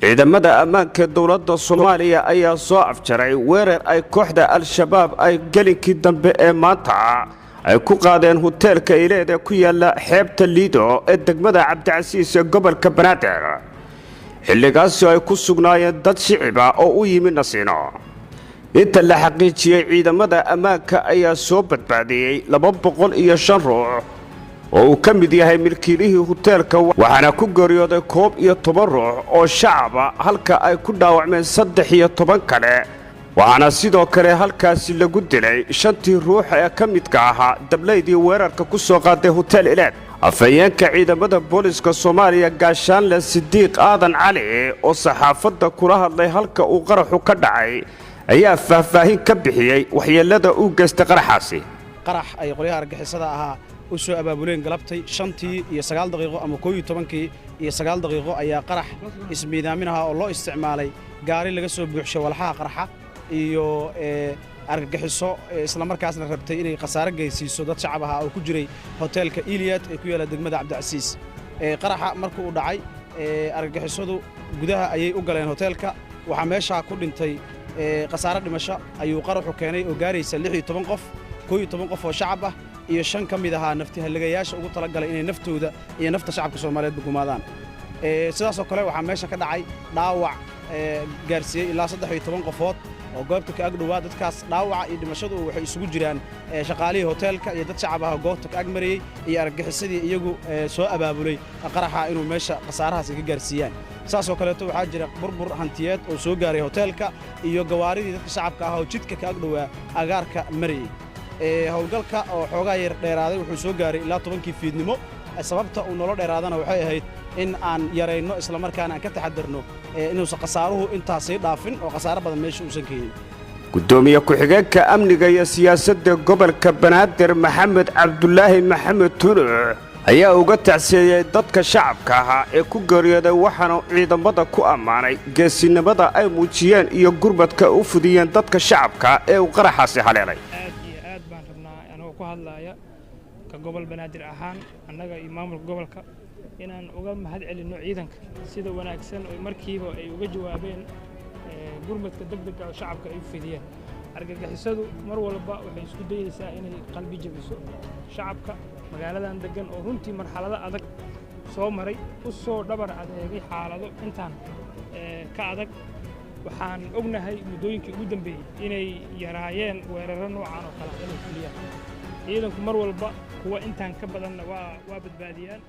Ciidamada ammaanka dowladda Soomaaliya ayaa soo afjaray weerar ay kooxda Al-Shabaab ay gelinkii dambe ee maanta ay ku qaadeen hoteelka Ileed ee ku yaala xeebta Liido ee degmada Cabdicasiis ee gobolka Banaadir, xilligaasi ay ku sugnaayeen dad shiciba oo u yimi nasiino. Inta la xaqiijiyey, ciidamada ammaanka ayaa soo badbaadiyey 205 ruux oo uu ka mid yahay milkiilihii hoteelka, waxaana ku geeriyooday 11 ruux oo shacaba, halka ay ku dhaawacmeen 13 kale. Waxaana sidoo kale halkaasi lagu dilay shantii ruux ee ka midka ahaa dablaydii weerarka ku soo qaaday Hotel Ileed. Afhayeenka ciidamada booliska Soomaaliya, Gaashaanle Sidiiq Aadan Cali, oo saxaafadda kula hadlay halka uu qaraxu ka dhacay, ayaa faahfaahin ka bixiyey waxyeelada uu geystay qaraxaasi. Qarax ay qolyaha argagixisada ahaa u soo abaabuleen galabtay 5:09 ama 11:09 ayaa qarax ismiidaamin ahaa oo loo isticmaalay gaari laga soo buuxshay walxaha qarxa iyo argagixiso, islamarkaasna rabtay inay khasaare geysiiso dad shacab ahaa oo ku jiray hoteelka Iliyad ee ku yaalla degmada Cabdicasiis. Qaraxa marka uu dhacay, argagixisadu gudaha ayay u galeen hoteelka. Waxaa meeshaa ku dhintay, khasaare dhimasho ayuu qaraxu keenay oo gaaraysa 16 qof, 11 qof oo shacab ah iyo 5 ka mid ahaa naftihallagayaasha ugu talagalay inay naftooda iyo nafta shacabka Soomaaliyeedba gumaadaan. Sidaasoo kale waxaa meesha ka dhacay dhaawac gaarsiiyey ilaa 13 qofood oo goobta ka agdhowaa. Dadkaas dhaawaca iyo dhimashadu waxay isugu jiraan shaqaalihii hoteelka iyo dad shacab ah oo goobta ka agmarayey iyo argagixisadii iyagu soo abaabulay qaraxa inuu meesha khasaarahaas ay ka gaarsiiyaan. Saasoo kaleeto waxaa jira burbur hantiyeed oo soo gaaray hoteelka iyo gawaaridii dadka shacabka ah oo jidka ka agdhowaa agaarka marayey. Howlgalka oo xoogaa yar dheeraaday wuxuu soo gaaray ilaa 10-kii fiidnimo. Sababta uu nolo dheeraadana waxay ahayd in aan yarayno, islamarkaana aan ka taxadarno inuusan khasaaruhu intaasii dhaafin oo khasaaro badan meesha uusan keenin. Gudoomiye ku-xigeenka amniga iyo siyaasadda gobolka Banaadir, Maxamed Cabdulaahi Maxamed Tuluc, ayaa uga tacsiyeeyey dadka shacabka ahaa ee ku geeriyooday, waxaana ciidamada ku ammaanay geesinimada ay muujiyeen iyo gurmadka u fidiyeen dadka shacabka ee uu qaraxaasi haleelay. Aad iyo aad baan rabnaa, anagoo ku hadlaaya ka gobol Banaadir ahaan, annaga iyo maamulka gobolka, inaan uga mahad celinno ciidanka sida wanaagsan oo markiiba ay uga jawaabeen gurmadka degdega oo shacabka ay u fidiyeen. Argagixisadu mar walba waxay isku dayeysaa inay qalbi jebiso shacabka magaaladan deggan oo runtii marxalado adag soo maray, u soo dhabar adeegay xaalado intaan ka adag. Waxaan ognahay muddooyinkii ugu dambeeyey inay yaraayeen weerarro noocan oo kale inay fuliyaan. Ciidanku mar walba kuwa intaan ka badanna waa badbaadiyaan.